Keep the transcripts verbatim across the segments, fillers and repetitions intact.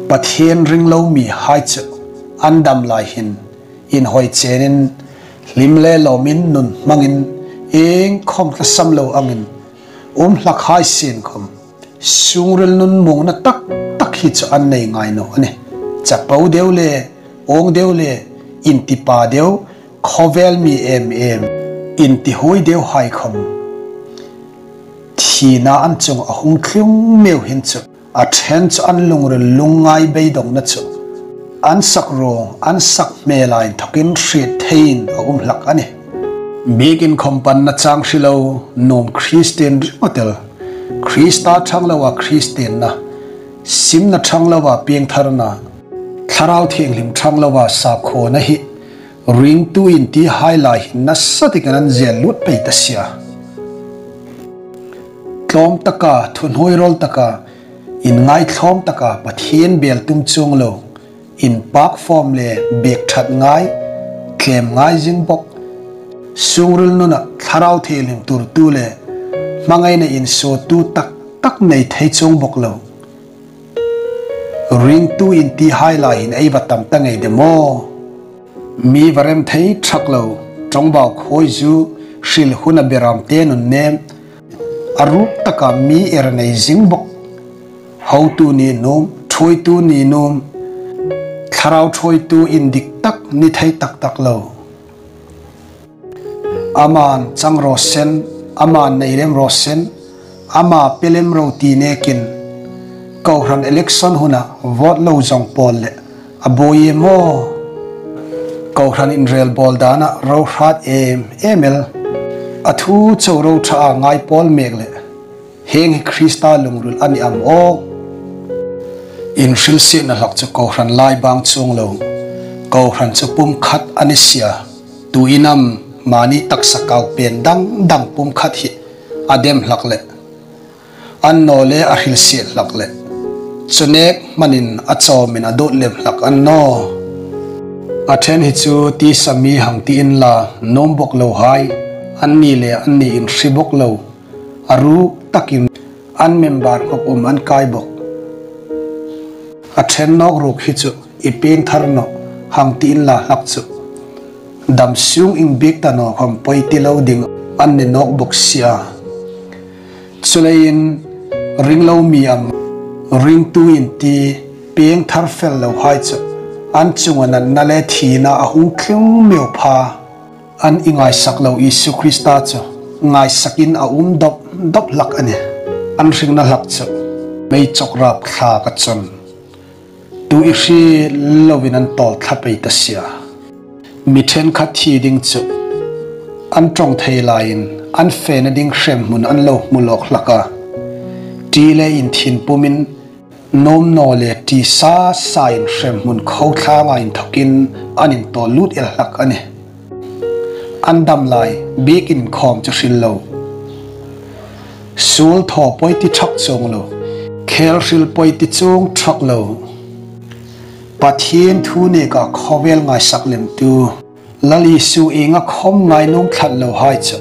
Pathien ring lo mihai chu an dam lai hin inhawi chenin, hlim le lawmin nun hmangin, iengkhawm tlasam lo angin um hlak hai sien khawm, sungril nunmuongna tak tak hi chu an nei ngai naw a nih. Chapo deu le, awng deu le, intipa deu, khawvel mi em em, intihuoi deu hai khawm, thina an chunga hung tlung meu hin chu, a ṭhen chu an lungril lungngai beidongna chu an sak ruong, an sak hmela inthokin hriet theiin a um hlak a nih. Biekin khawm panna chang hri lo, nuom Kristien ringawt el, Krista ṭhang loa Kristienna, simna ṭhang loa piengtharna, Thlarau Thienghlim ṭhang loa sapkhawna hi ringtu inti hai lai hin nasa takin an zel lut pei ta si a. Tlawm taka, thuhnuoirawl taka, inngaitlawm taka Pathien bel tum chuong lo, inpak fawm le biek ṭhat ngai, tlem ngai zing bawk, sungril nuna Thlarau Thienghlim tuortu le hmangaina insuotu tak tak nei thei chuong bawk lo, ringtu inti hai lai hin ei va tam ta ngei de maw? Mi va rem thei ṭhak lo, ṭawngbau khawi zu, hril huna beram te nun nem, a ruk taka mi er nei zing bawk, hotu ni nuom, ṭhuoitu ni nuom, thlarau ṭhuoitu indik tak ni thei tak tak lo. Aman chang raw se, aman nei lem raw se, ama pe lem ro ti nekin, kohran election huna vote lo zawng pawl le a buoi e maw? Kohran inrel bawl dana ro hrat em em el, a thu chau ro ṭha a ngai pawl mek le, hieng hi Krista lungril a ni am aw? Inhrilsietna hlak chu kohran lai bang chuong lo, kohran chu pumkhat a ni si a. Tuin am mani taksa kau pen dang dang pumkhat hi a dem hlak le, an naw le a hrilsiet hlak le, chu nek hmanin a chawmin a dawt lem hlak an naw? A ṭhen hi chu tisa mi hang ti inla, nuom bawk lo hai, anni le anni inhri bawk lo, a ruk takin an member ngawk um an kai bawk. A ṭhen nawk ruk hi chu i piengthar naw hang ti inla hlak chu, dam sung inbiek ta naw khawm pawi ti lo ding an ni nawk bawk si a. Chuleiin ring lo mi am, ringtu inti, piengthar fel lo hai chu an chunga natna le thina a hung tling meu pha. An i ngaisak lo Isu Krista chu ngaisakin a um dawp dawp hlak a nih. An hringna hlak chu mei chawk rap thlak a chun, tu i hriet loin an tawl thla pei ta si a. Mi ṭhenkhat thi ding chu an ṭawng thei laiin an fena ding hremhmun an lo hmu lawk hlak a. Ṭi le inthin pumin nuom naw le ṭi sa sain hremhmun khothlanga inthokin an intawl lut el hlak a nih. An dam lai biekin khawm chu hril lo, suol thaw pawi ti ṭhak chuong lo, khel hril pawi ti chuong ṭhak lo, Pathien thu neka khawvel ngaisak lemtu, Lal Isu ienga khawm ngai nuom tlat lo hai chu,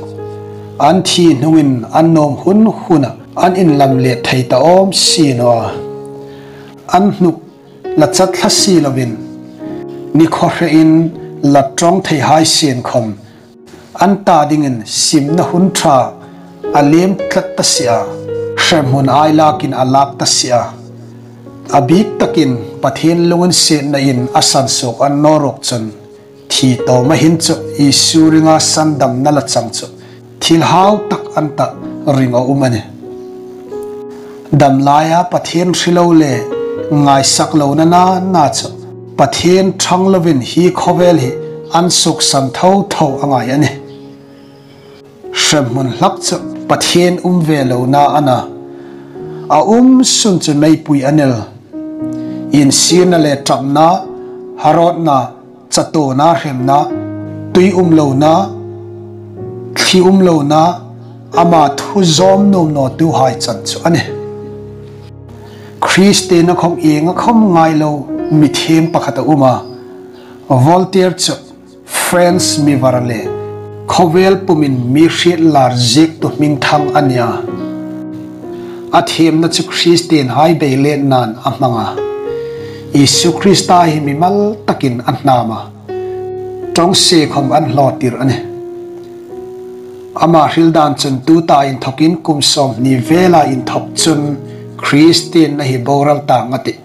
an thi hnungin an nuom hun huna an inlam let thei ta awm si naw a. An hnuk la chat thla si lovin, ni khawhrein la ṭawng thei hai sien khawm, an ta dingin simna hun ṭha a lem tlat ta si a, hremhmun ai lakin a lak ta si a. A bik takin Pathien lunginsietnain a sansuok an naw ruok chun, thi tawma hin chu Isu ringa sandamna la chang chu thil hau tak an ta ring a um a nih. Dam laia Pathien hre lo le ngaisak lona na na chu Pathien ṭhang lovin hi khawvel hi an suoksan tho tho a ngai a nih. Hremhmun hlak chu Pathien um ve lona a na, a um sun chu meipui a nel. Insirna le ṭapna, harotna, chatuona hremna, tui um lona, thli um lona, ama thu zawm nuom nawtu hai chan chu a nih. Kristienna khawm ienga khawm ngai lo mi thiem pakhat a um a. Voltaire chu France mi var le khawvel pumin mi hriet lar ziektu hmingthang a ni a. A thiemna chu Kristien hai beiletnain a hmang a. Isu Krista hi mimal takin a hnam a, ṭawngsie khawm an hlawtir a nih. Ama hril dan chun tuta inthokin kum sawmhni vela inthok chun Kristien a hi boral tang a tih.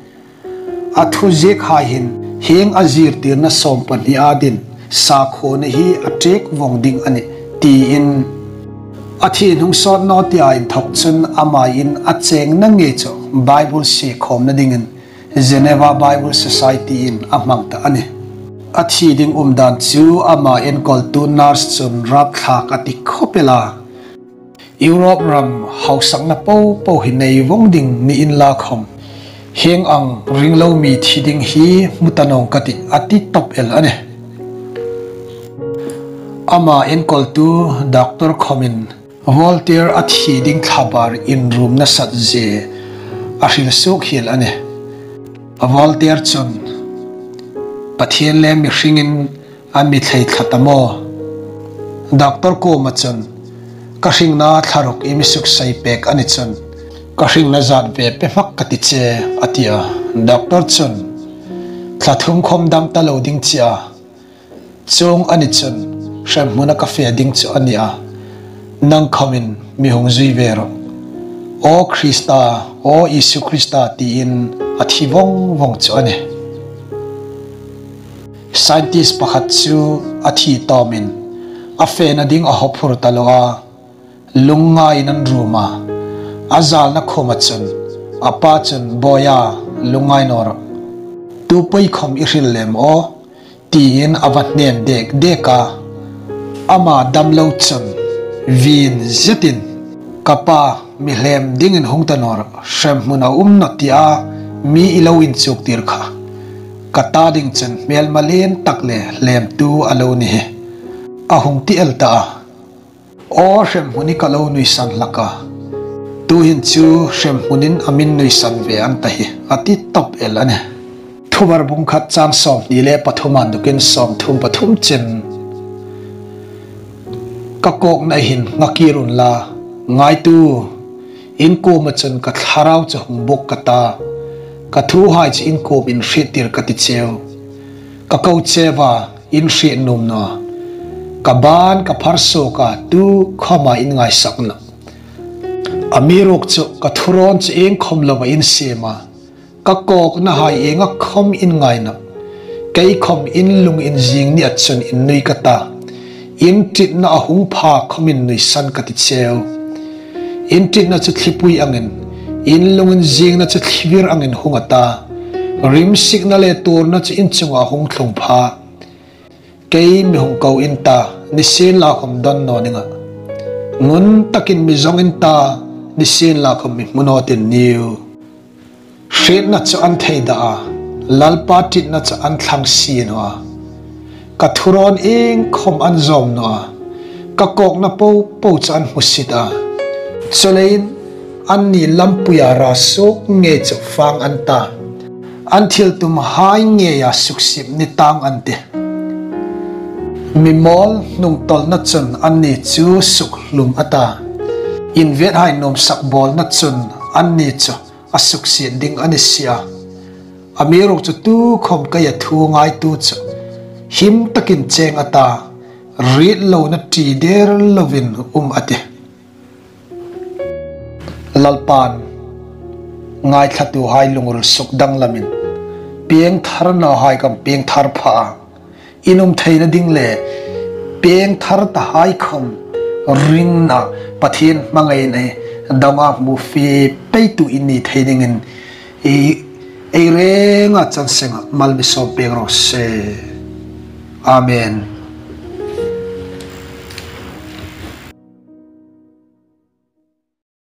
A thu ziekhai hin hieng a zirtirna sawmpahni a din sakhona hi a ṭek vawng ding a nih, tiin a thi hnung sawt naw tia inthok chun ama'n a chengna ngei chu Bible sie khawmna dingin Geneva Bible Society-in a hmang ta a nih. A thi ding umdan chu ama enkawltu nurse chun rapthlak a ti khawp el a. Europe ram hausakna popo hi nei vawng ding ni inla khawm, hieng ang ringlo mi thi ding hi hmu ta nawng ka tih, a ti tawp el a nih. Ama enkawltu doctor khawmin Voltaire a thi ding thlabar inrumna satzie a hril suok hiel a nih. Voltaire chun, "Pathien le mi hringin a mi thleithla ta maw?" Doctor kuoma chun, "Ka hringna thlaruk i mi suksei pek a ni chun, ka hringna zat ve pe hmak ka ti che," a ti a. Doctor chun, "Thla thum khawm dam ta lo ding chie a, chuong a ni chun hremhmuna ka fe ding chu a ni a, nang khawmin mi hung zui ve rawh. Aw Krista, aw Isu Krista," tiin a thi vawng vawng chu a nih. Scientist pakhat chu a thi tawmin a fena ding a haw phur ta lo a, lungngaiin an rum a. A zalna khuma chun a pa chun, "Bawia, lungngai naw rawh. Tu poi khawm i hril lem aw," tiin a va hnem dek dek a. Ama dam lo chun vin zetin, "Ka pa, mi hlem dingin hung ta naw rawh, hremhmun a um nawh," tia mi i lo inchuktir kha ka ta ding chun hmelma lien tak le hlemtu a lo ni hi, a hung ti el ta a. "Aw hremhmun hi ka lo nuisan hlak a, tuhin chu hremhmunin a min nuisan ve an ta hi," a ti tawp el a nih. Thuvar bung khat chang sawmhni le pathum a inthawkin sawmthum pathum chen. "Ka kawkna hin ngakir unla, ngaitu, in kuoma chun ka thlarau chu hung buk ka ta, ka thuhai chu in kuomin hriettir ka ti cheu. Ka ko cheu a, in hriet nuom naw a, ka ban ka phar suok a, tu khawma in ngaisak nawh. Amiruokchu ka thurawn chu ieng khawm loa in siem a, ka kawknahai ienga khawm in ngai nawh. Kei khawm in lung in zing nia chun in nui ka ta, in ṭitna a hung pha khawmin nuisan ka ti cheu. In ṭitna chu thlipui angin, in lung in zingna chu thlivir angin hung a ta, rimsikna le tuorna chu in chunga hung tlung pha. Kei mi hung ko in ta, nisienlakhawm dawn naw ning a. Ngun takin mi zawng in ta, nisienlakhawm mi hmu naw ti niu. Hrietna chu an thei dah a, Lalpa ṭitna chu an thlang si naw a. Ka thurawn ieng khawm an zawm naw a, ka kawkna popo chu an hmusit a. Chuleiin anni lampuia ra suok ngei chu fang an ta, an thiltumhai ngeia suksiet ni tang an tih. Mi mawl hnungtawlna chun anni chu sukhlum a ta, invethai nuomsak bawlna chun anni chu a suksiet ding a ni si a. Amiruokchu tu khawm keia thu ngaitu chu him takin cheng a ta, riet lona ṭi der loin um a tih. Lalpan ngaithlatuhai lungril sukdanglamin, piengtharnahai khawm piengthar pha a, in um theina ding le piengthar tahai khawm ringna, Pathien hmangaina dawng a hmu fie peitu in ni thei dingin ei, ei renga chan senga mal mi sawm pek raw se. Amen.